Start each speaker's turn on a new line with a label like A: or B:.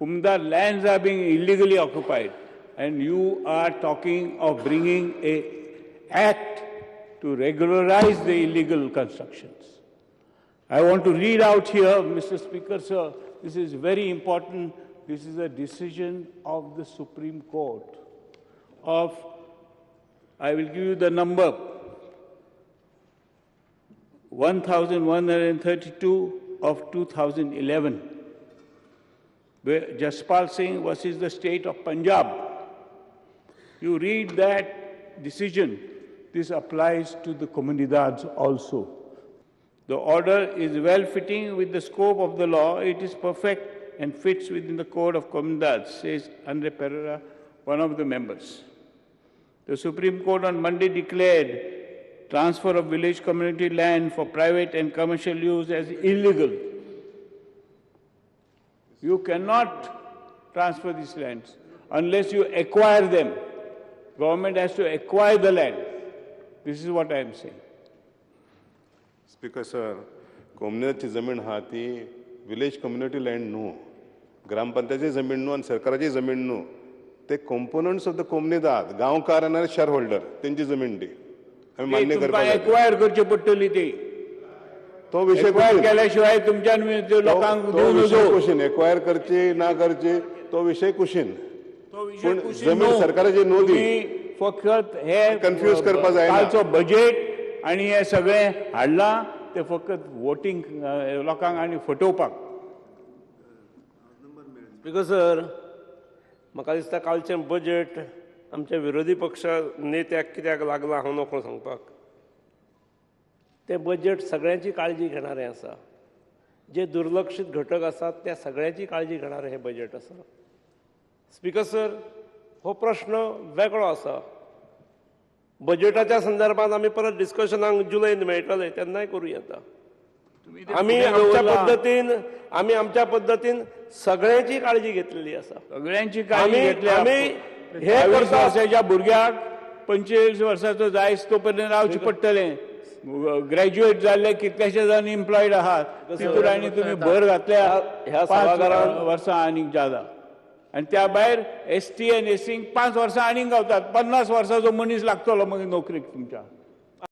A: Comunidade lands are being illegally occupied, and you are talking of bringing a act to regularize the illegal constructions. I want to read out here, Mr. Speaker, sir, this is very important. This is a decision of the Supreme Court of, I will give you the number, 1132 of 2011, where Jaspal Singh versus the state of Punjab. You read that decision, this applies to the Comunidades also. The order is well fitting with the scope of the law. It is perfect and fits within the code of Comunidades, says Andre Pereira, one of the members. The Supreme Court on Monday declared transfer of village community land for private and commercial use as illegal. You cannot transfer these lands unless you acquire them. Government has to acquire the land. This is what I am saying.
B: Speaker sir, कोमुनिदादची जमीन आहा ती village community land न्हू, ग्रामपंचायतीची जमीन न्हू आनी सरकाराची जमीन न्हू. ते कॉम्पोनंट्स ऑफ the कोमुनिदाद, गांवकार आनी शेअर होल्डर तेंची जमीन ती आमी मान्य करपाक जाय.
A: एक्वायर करची पडटली ती.
B: तो विशय
A: एक्वायर केल्या शिवाय तुमच्यान लोकांक
B: तो विशय कुशीन, एक्वायर करची ना करची तो विशय कुशीन, पूण जमीन सरकाराची न्हू ती.
A: फकत हे
B: कन्फ्यूज करपाक जायना.
A: कालचो बजेट आनी हे सगळें हाडलां ते फकत वोटींग लोकांक आनी फटोवपाक.
C: स्पीकर सर, म्हाका दिसता कालचें बजेट आमच्या विरोधी पक्ष नेत्याक कित्याक लागलां हांव नको सांगपाक. तें बजेट सगळ्यांची काळजी घेणारें आसा. जे दुर्लक्षीत घटक आसात त्या सगळ्यांची काळजी घेणारें हें बजेट आसा. स्पीकर सर, हो प्रश्न वेगळो आसा. बजेटाच्या संदर्भात आमी परत डिस्कशनाक जुलयन मेळटले तेन्नाय करूं येता. आमी आमच्या पद्दतीन सगळ्यांची काळजी घेतलेली आसा.
A: सगळ्यांची काळजी घेतली आमी. हे वर्साच्या भुरग्याक 25 वर्साचो जायस तो पर्यंत रावचें पडटलें. ग्रॅज्युएट जाल्ले कितलेशे जाण एम्प्लॉयड आहात तितूर आनी तुमी भर घातल्या
C: ह्या
A: 5 वर्सां आनीक जादा. आनी त्या भायर एस टी आनी एस सींक 5 वर्सां आनीक गावतात. 50 वर्साचो मनीस लागतलो मागीर नोकरेक तुमच्या.